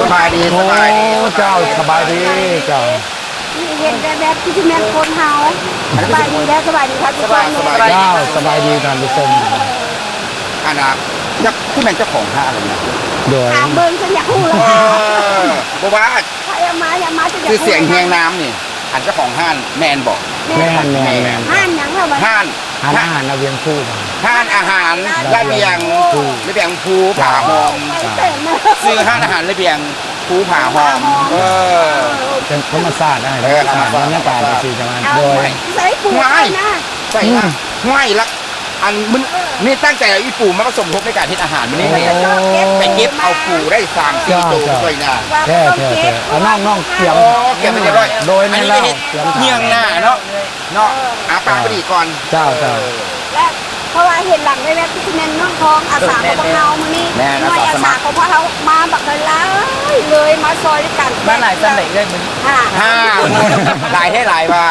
ສະບາຍດີ ໂອ້ ສະບາຍດີ ເຈົ້າ ສະບາຍດີ ເຈົ້າ ນີ້ເຫັນແວບໆ ຄືຊິແມ່ນຄົນເຮົາ. ສະບາຍດີເດີ ສະບາຍດີທ່ານຜູ້ຊົມ ສະບາຍ ສະບາຍດີ ເຈົ້າ ສະບາຍດີທ່ານຜູ້ຊົມ. ອັນນ່າ ຈັກ ຄືແມ່ນເຈົ້າຂອງຮ້ານນີ້ນະ? ໂດຍ ຖາມເບິ່ງ ເພິ່ນຢາກຮູ້ລະ ເອີ ບໍ່ວ່າ ໃຜເອົາມາ ຢາກມາ ຊື່ສຽງຮຽງນາມນີ້ ອັນເຈົ້າຂອງຮ້ານແມ່ນບໍ່? ແມ່ນ ແມ່ນ ແມ່ນ ແມ່ນ. ຮ້ານຫຍັງລະບັດ? ຮ້ານ ຮ້ານອາຫານລະບຽງພູ ຮ້ານອາຫານລະບຽງ ລະບຽງພູ ລະບຽງພູຜາຫອມ ຊື່ຮ້ານອາຫານລະບຽງພູຜາຫອມ. ເອີ ເປັນທຳມະຊາດ ເອີ ທຳມະຊາດ ບັນຍາກາດຈັ່ງຊີ້ ໂດຍ ໃສ່ປູນນະ ໃສ່ ຫ້ວຍ ລະ ອັນມື້ນີ້ຕັ້ງໃຈເອົາອີ່ປູມາປະສົມທົບໃນການເຮັດອາຫານມື້ນີ້. ໂອ້ ໄປເກັບເອົາປູໄດ້ສາມສີ່ໂຕ ເຈົ້າ ຊ່ອຍນາ ແທ້ໆ ເອົານ້ອງໆ ກຽມ ອໍ ກຽມໄປຮຽບຮ້ອຍ ໂດຍ ອັນນີ້ເຮັດຮຽງໜ້າເນາະ ເນາະ ເອີ ອາ ປາກໄປດີກ່ອນ ເຈົ້າ ເຈົ້າ ເອີ ແລະ ເພາະວ່າເຫັນຫຼັງແວບໆ ຄືຊິແມ່ນນ້ອງທອງອາສາຂອງພວກເຮົາມື້ນີ້ ແມ່ນ ໜ່ວຍອາສາຂອງພວກເຮົາມາບັກຫຼາຍໆ ເລີຍ ມາຊ່ອຍດ້ວຍກັນ ມາຫຼາຍສ່ຳໃດເອື້ອຍມື້ນີ້? ຫ້າ ຫ້າຄົນ ຫຼາຍແທ້ຫຼາຍວ່າ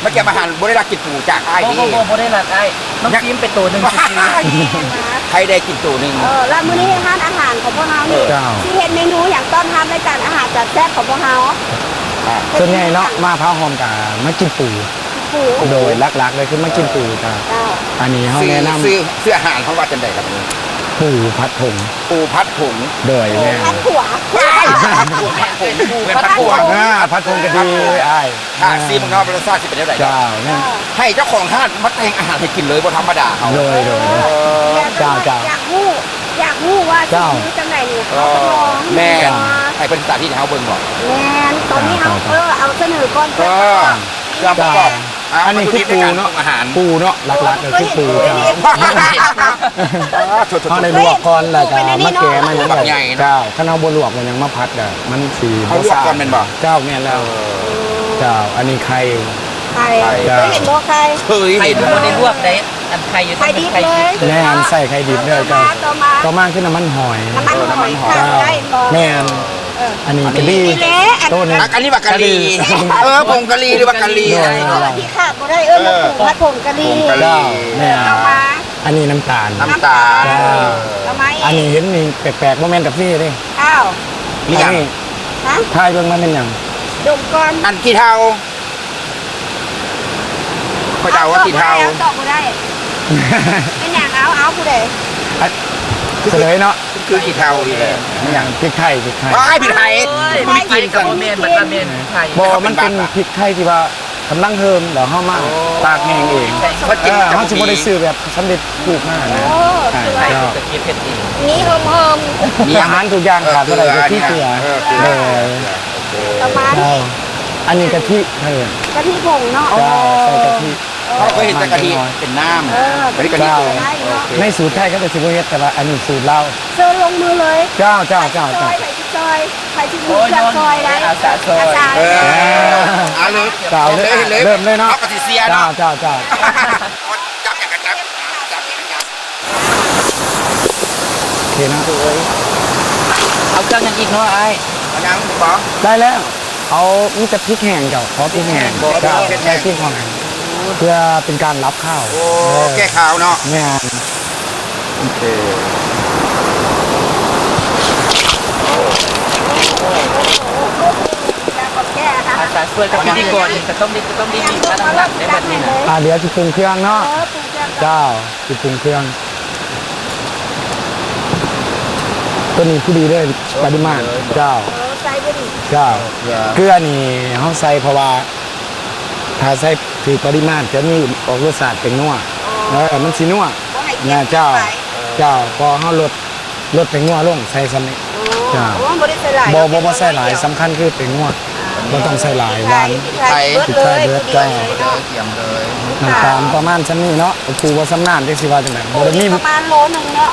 ມາເກັບອາຫານ ບໍ່ໄດ້ລັກກິນປູຈາກອ້າຍຕິ? ບໍ່ ບໍ່ ບໍ່ໄດ້ລັກອ້າຍ ນ້ອງຊີມໄປໂຕໜຶ່ງຊື່ໆ ໃຜໄດ້ກິນໂຕໜຶ່ງ. ເອີ ແລ້ວມື້ນີ້ຮ້ານອາຫານຂອງພວກເຮົານີ້ ເຈົ້າ ຊິເຮັດເມນູຫຍັງຕ້ອນຮັບລາຍການອາຫານຈານແຊບຂອງພວກເຮົາ? ອ່າ ສ່ວນໃຫຍ່ເນາະ ມາຜາຫອມກະມາກິນປູ ກິນປູ ໂດຍ ຫຼັກໆ ເລີຍຄືມາກິນປູ ເຈົ້າ ເຈົ້າ ອັນນີ້ເຮົາແນະນຳ ຊື່ ຊື່ອາຫານເຮົາວ່າຈັ່ງໃດຄັບ? ປູຜັດຜົງ ປູຜັດຜົງ ໂດຍ ແມ່ນ ຜັດຜົງ ຜັດຜົງ ຜັດຜົງ ອ່າ ຜັດຜົງກະດີອ້າຍ ຖ້າຊີມເນາະ ລົດຊາດຊິເປັນແນວໃດເນາະ? ເຈົ້າ ແມ່ນ ໃຫ້ເຈົ້າຂອງຮ້ານມາແຕ່ງອາຫານໃຫ້ກິນເລີຍ ບໍ່ທຳມະດາເຮົາ ໂດຍ ໂດຍ ເອີ ເຈົ້າ ເຈົ້າ ຢາກຮູ້ ຢາກຮູ້ວ່າຊິຢູ່ຈັ່ງໃດນີ້ ເອີ ເຮົາຕ້ອງລອງ ແມ່ນ ເຈົ້າ ໃຫ້ເພິ່ນສາທິດໃຫ້ເຮົາເບິ່ງບໍ່? ແມ່ນ ຕອນນີ້ເຮົາ ເອີ ເອົາສະເໜີກ່ອນ ເອີ ເຄື່ອງປະກອບ ອ່າ ອັນນີ້ຄືປູເນາະ ອາຫານ ປູເນາະ ຫຼັກໆ ເລີຍຄືປູ ເຈົ້າ ເຮົາໄດ້ລວກກ່ອນ ແລ້ວກໍມາແກະ ມາຫຍັງ ເຈົ້າ ຄັນເຮົາບໍ່ລວກມັນຍັງມາຜັດກໍມັນຊິບໍ່ຊາ ເຮົາລວກກ່ອນແມ່ນບໍ່? ເຈົ້າ ແມ່ນແລ້ວ ເອີ ເຈົ້າ ອັນນີ້ໄຂ່ ໄຂ່ ເຄີຍເຫັນບໍ່ໄຂ່? ເຄີຍເຫັນ ໄຂ່ບໍ່ໄດ້ລວກເດ້ ອັນໄຂ່ຢູ່ ໄຂ່ດິບເລີຍ ແມ່ນ ໃສ່ໄຂ່ດິບເລີຍ ຕໍ່ມາ ຕໍ່ມາຄືນ້ຳມັນຫອຍ ນ້ຳມັນຫອຍ ເຈົ້າ ແມ່ນ ເອີ ອັນນີ້ກະລີ ນີ້ແຫຼະ ໂຕນີ້ ອັນນີ້ວ່າກະລີ ເອີ ຜົງກະລີ ຫຼືວ່າກະລີ ໂດຍ ອັນນີ້ຂາດບໍ່ໄດ້ ເອີ້ນວ່າ ເອີ ປູຜັດຜົງກະລີ ຜົງກະລີ ເຈົ້າ ແມ່ນ ຕໍ່ມາ ອັນນີ້ນ້ຳຕານ ນ້ຳຕານ ເຈົ້າ ຕໍ່ມາອີກ ອັນນີ້ເຫັນມີແປກໆ ບໍ່ແມ່ນກາເຟເດ້ ອ້າວ ມີຫຍັງ? ອັນນີ້ ຮະ? ຖ່າຍເບິ່ງວ່າແມ່ນຫຍັງ? ດົມກ່ອນ ອັນຂີ້ເຖົ່າ ຂ້ອຍເດົາວ່າຂີ້ເຖົ່າ ຕອບບໍ່ໄດ້ ຕອບບໍ່ໄດ້ ເປັນຫຍັງ? ເອົາ ເອົາ ຜູ້ໃດ? ສະເຫຼີຍເນາະ ຄືຂີ້ເຖົ່ານີ້ແຫຼະ ແມ່ນຫຍັງ? ພິກໄທ ພິກໄທ ອ້າຍ ພິກໄທ ໂອ້ຍ ບໍ່ໄດ້ກິນ ໄທກໍບໍ່ແມ່ນ ມັນກໍແມ່ນພິກໄທ ບໍ່ ມັນເປັນພິກໄທທີ່ວ່າກຳລັງເຮີມ ແລ້ວເຮົາມາ ໂອ້ ຕາກແຫ້ງເອງ ເອີ ເຮົາຊິບໍ່ໄດ້ຊື້ແບບສຳເລັດຮູບມານະ ໂອ້ ອ່າ ເຈົ້າ ເກັບເຮັດເອງ ມີຫອມໆ ອາຫານທຸກຢ່າງຂາດບໍ່ໄດ້ກໍຄືເກືອ ເອີ ເກືອ ໂດຍ ປະມານນີ້ ເຈົ້າ ອັນນີ້ກະທິ ເອີ ກະທິຜົງເນາະ ເຈົ້າ ໃສ່ກະທິ ເຮົາເຄີຍເຫັນແຕ່ກະທິເປັນນ້ຳ ເອີ ອັນນີ້ກະທິຜົງ ເຈົ້າ ໂອເຄ ໃນສູດໄທເຂົາກໍຊິບໍ່ເຮັດ ແຕ່ວ່າອັນນີ້ສູດລາວ ເຊີນລົງມືເລີຍ ເຈົ້າ ເຈົ້າ ເຈົ້າ ໃຜຊິຊ່ອຍ ໃຜຊິຊ່ອຍ ໃຜຊິຮູ້ເຄື່ອງຊ່ອຍໄດ້ ອາສາຊ່ອຍ ອາສາ ເອີ ເອົາເລີຍ ເຈົ້າ ເລີ່ມເລີຍເນາະ ເຮົາກໍຊິເຊຍເນາະ ເຈົ້າ ເຈົ້າ ເຈົ້າ ຈັບຫຍັງກໍຈັບ ຈັບຫຍັງກໍຈັບ ໂອເຄເນາະ ເອົາເຄື່ອງຫຍັງອີກເນາະອ້າຍ? ເອົາຫຍັງອີກບໍ່? ໄດ້ແລ້ວ ເອົາ ມີແຕ່ພິກແຫ້ງເຈົ້າ ຂໍພິກແຫ້ງ ເຈົ້າ ໃສ່ພິກແຫ້ງ ເພື່ອເປັນການດັບຄາວ ໂອ້ ເອີ ແກ້ຄາວເນາະ ແມ່ນ ໂອເຄ ອາສາຊ່ວຍກັບພິທີກອນນີ້ກໍຕ້ອງໄດ້ ກໍຕ້ອງໄດ້ມີມາຫຼັງໆ ໄດ້ບັດນີ້ນະ ອ່າ ດຽວຊິປຸງເຄື່ອງເນາະ ເອີ ປຸງເຄື່ອງ ເຈົ້າ ຊິປຸງເຄື່ອງ ໂຕນີ້ພໍດີເລີຍ ປະລິມານ ເຈົ້າ ເອີ ໃສ່ພໍດີ ເຈົ້າ ເກືອ ເກືອນີ້ເຮົາໃສ່ເພາະວ່າ ຖ້າໃສ່ຖືກປະລິມານຈະມີອອກລົດຊາດແປ້ງນົວ ອໍ ເອີ ມັນຊິນົວ ບໍ່ໃຫ້ເຄັມ ນະ ເຈົ້າ ເກີນໄປ ເຈົ້າ ເພາະເຮົາລົດ ລົດແປ້ງນົວລົງ ໃສ່ສ່ຳນີ້ ອໍ ເຈົ້າ ໂອ້ ບໍ່ໄດ້ໃສ່ຫຼາຍ ບໍ່ ບໍ່ ບໍ່ໃສ່ຫຼາຍ ສຳຄັນຄືແປ້ງນົວ ອ່າ ບໍ່ຕ້ອງໃສ່ຫຼາຍ ຫວານ ພິກໄທ ພິກໄທເບິດ ພິກໄທເບິດ ເຈົ້າ ຕຽມເລີຍ ນ້ຳຕານປະມານສ່ຳນີ້ເນາະ ປູບໍ່ຊຳນານຈັກຊິວ່າຈັ່ງໃດ ບໍ່ໄດ້ມີ ປະມານໂລໜຶ່ງເນາະ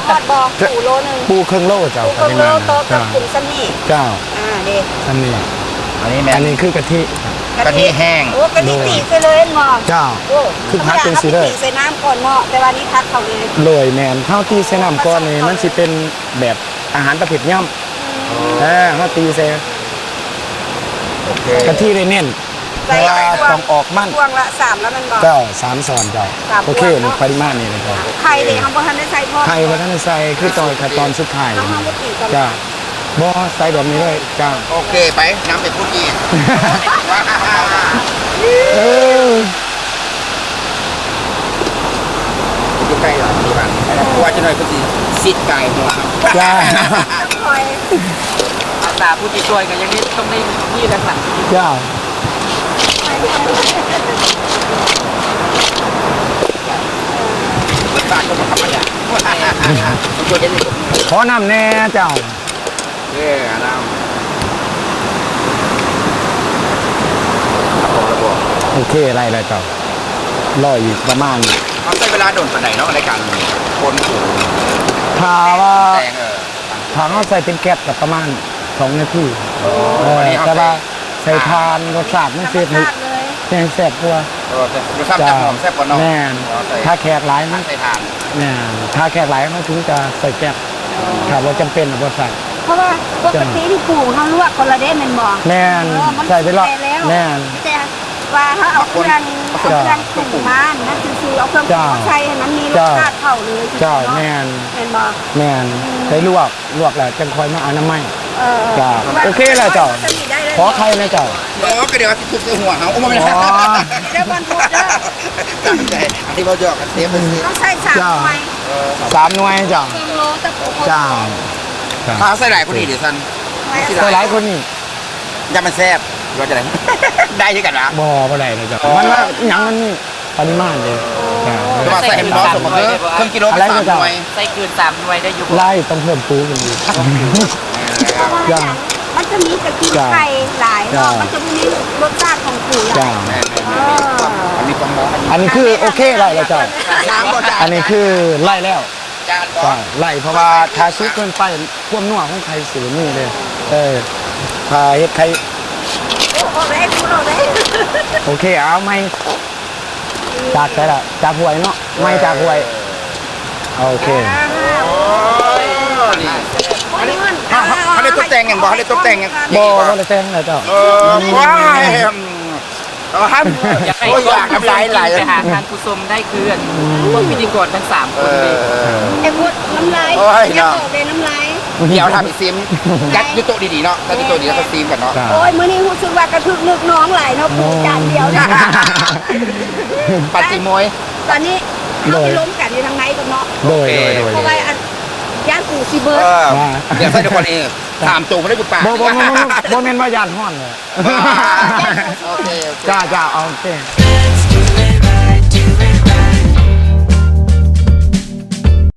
ຮອດບໍ່? ປູໂລໜຶ່ງ ປູເຄິ່ງໂລ ເຈົ້າ ປູເຄິ່ງໂລ ຕໍ່ເຄື່ອງປຸງສ່ຳນີ້ ເຈົ້າ ອ່າ ເດ້ ສ່ຳນີ້ ອັນນີ້ແມ່ນ ອັນນີ້ຄືກະທິ ກະທິແຫ້ງ ໂອ້ ກະທິຕີໃສ່ເລີຍແມ່ນບໍ່? ເຈົ້າ ໂອ້ ຄືຜັດຈັ່ງຊີ້ເລີຍ ທຳມະດາເຮົາຊິຕີໃສ່ນ້ຳກ່ອນເນາະ ແຕ່ວ່ານີ້ຜັດເຂົ້າເລີຍ ໂດຍ ແມ່ນ ເຮົາຕີໃສ່ນ້ຳກ່ອນນີ້ ມັນຊິເປັນແບບອາຫານປະເພດຫຍ້ຳ ອືມ ເອີ ເຮົາຕີໃສ່ ໂອເຄ ກະທິໄດ້ເນັ້ນ ໃສ່ ເພາະວ່າຕ້ອງອອກມັນ ຖ້ວງລະສາມລະແມ່ນບໍ່? ເຈົ້າ ສາມຊ້ອນເຈົ້າ ສາມ ໂອເຄ ຖ້ວງເນາະ ປະລິມານນີ້ເລີຍເຈົ້າ ໄຂ່ເດ ເຮົາບໍ່ທັນໄດ້ໃສ່ພ້ອມ ໄຂ່ບໍ່ທັນໄດ້ໃສ່ ຄືຕອນຂັ້ນຕອນສຸດທ້າຍນີ້ເຈົ້າ ເຮົາມາຕີກ່ອນ ເຈົ້າ ບໍ່ ໃສ່ແບບນີ້ເລີຍ ຈ້າ ໂອເຄ ໄປ ນຳໄປພຸ້ນອີກ ເອີ ຢູ່ໃກ້ລະ ທີ່ບ້ານ ເພາະວ່າຈັກໜ້ອຍເພິ່ນຊິຊິດກາຍຫົວເຮົາ ຈ້າ ຕ້ອງຄອຍ ອາສາຜູ້ທີ່ຊ່ວຍກໍຍັງໄດ້ ຕ້ອງໄດ້ມີແລ້ວ ເຈົ້າ ເປີດປາກກໍບໍ່ທຳມະດາ ຂໍນ້ຳແດ່ເຈົ້າ ເອີ ອານ້ຳ ໂອເຄ ໄດ້ແລ້ວເຈົ້າ ລໍອີກປະມານ ເຮົາໃຊ້ເວລາດົນປານໃດເນາະ ໃນການຄົນ? ຖ້າວ່າ ແຕ່ງ ເອີ ຖ້າເຮົາໃສ່ເປັນແກັສກໍປະມານສອງນາທີ ເອີ ແຕ່ວ່າໃສ່ຖ່ານ ລົດຊາດມັນຊິເຮັດໃຫ້ແຊບກວ່າ ເອີ ແຕ່ລົດຊາດມັນຈະຫອມແຊບກວ່າເນາະ ແມ່ນ ຖ້າແຂກຫຼາຍມັນ ໃສ່ຖ່ານ ແມ່ນ ຖ້າແຂກຫຼາຍເຮົາເຖິງຈະໃສ່ແກັສ ຖ້າບໍ່ຈຳເປັນນະບໍ່ໃສ່ ເພາະວ່າປົກກະຕິນີ້ປູເຮົາລວກກ່ອນລະເດ້ແມ່ນບໍ່? ແມ່ນ ເອີ ມັນ ໃສ່ໄປລະ ແມ່ນ ມີແຕ່ວ່າເຮົາເອົາເຄື່ອງ ເອົາເຄື່ອງປຸງມານັ້ນຊື່ໆ ເອົາເຄື່ອງປຸງມາໃສ່ໃຫ້ມັນມີລົດຊາດເຂົ້າເລີຍ ເຈົ້າ ແມ່ນ ແມ່ນບໍ່? ແມ່ນ ອືມ ໄດ້ລວກ ລວກແລ້ວຈັ່ງຄ່ອຍມາອະນາໄມ ເອີ ເຈົ້າ ໂອເຄແລ້ວເຈົ້າ ຂໍໄຂ່ແດ່ເຈົ້າ ເອີ ກໍດຽວຊິທຸບໃສ່ຫົວເຮົາ ໂອ້ ບໍ່ແມ່ນ ອໍ ດຽວບອນທຸບເດີ ຕັ້ງໃຈ ອັນນີ້ເວົ້າຢອກກັນເຕັມ ຕ້ອງໃສ່ສາມໜ່ວຍ ເອີ ສາມໜ່ວຍເຈົ້າ ເຄິ່ງໂລຕະປູ ເຈົ້າ ຖ້າໃສ່ຫຼາຍກວ່ານີ້ເດຊັ້ນ ໃສ່ຫຼາຍກວ່ານີ້ ຢ້ານມັນແຊບ ຫຼືວ່າຈັ່ງໃດ ໄດ້ຄືກັນຫວາ? ບໍ່ ບໍ່ໄດ້ເດ້ເຈົ້າ ມັນວ່າຫຍັງມັນມີ ປະລິມານເດ້ ເອີ ແຕ່ວ່າໃສ່ໃຫ້ມັນເໝາະສົມ ເອີ ເຄິ່ງກິໂລ ສາມໜ່ວຍ ໃສ່ເກີນສາມໜ່ວຍໄດ້ຢູ່ບໍ່? ໄດ້ ຕ້ອງເພີ່ມປູຂຶ້ນອີກ ເຈົ້າ ມັນຈະມີແຕ່ກິ່ນໄຂ່ຫຼາຍເນາະ ມັນຈະບໍ່ມີລົດຊາດຂອງປູຫຼາຍ ເຈົ້າ ເອີ ອັນນີ້ຄືໂອເຄໄດ້ແລ້ວເຈົ້າ ອັນນີ້ຄືໄດ້ແລ້ວ ໄລ່ ເພາະວ່າຖ້າສຸກເກີນໄປ ຄວາມນົວຂອງໄຂ່ຊິບໍ່ມີເດ້ ເອີ ຖ້າເຮັດໄຂ່ ໂອເຄ ເອົາໃໝ່ ຈາກໃສລະ ຈາກຫ້ວຍເນາະ ໃໝ່ຈາກຫ້ວຍ ໂອເຄ ໂອ້ຍ ອັນນີ້ ເຮົາ ເຮົາ ເຮົາໄດ້ຕົບແຕ່ງຫຍັງບໍ່? ເຮົາໄດ້ຕົບແຕ່ງຫຍັງ? ບໍ່ ບໍ່ໄດ້ແຕ່ງນະເຈົ້າ ເອີ ວ້າຍ ເອີ ຢາກໃຫ້ ໂອ້ຍ ຢາກ ນ້ຳລາຍໄຫຼ ໄປຫາທ່ານຜູ້ຊົມໄດ້ຄື ອືມ ພວກພິທີກອນທັງສາມຄົນນີ້ ເອີ ເອັມໝົດນ້ຳລາຍ ໂອ້ຍ ເນາະ ຢາກອອກແດ່ນ້ຳລາຍ ດຽວຖ້າໄປຊິມ ຈັດຢູ່ໂຕະດີໆເນາະ ຈັດຢູ່ໂຕະດີແລ້ວກໍຊິມກັນເນາະ ໂອ້ຍ ມື້ນີ້ຮູ້ສຶກວ່າກະທຶກນຶກນ້ອງຫຼາຍເນາະ ປູຈານດຽວ ປາຈິໂມຍ ຕອນນີ້ເຮົາຊິລົມກັນຢູ່ທາງໃນກ່ອນເນາະ ໂດຍ ໂດຍ ໂດຍ ເພາະວ່າຢ້ານປູຊິເບີດ ເອີ ດຽວໃສ່ທຸກຄົນເອງ ສາມໂຕບໍ່ໄດ້ປຸດປາກ ບໍ່ ບໍ່ ບໍ່ ບໍ່ແມ່ນວ່າຢ້ານຮ້ອນເລີຍ ໂອເຄ ໂອເຄ ຈ້າ ຈ້າ ໂອເຄ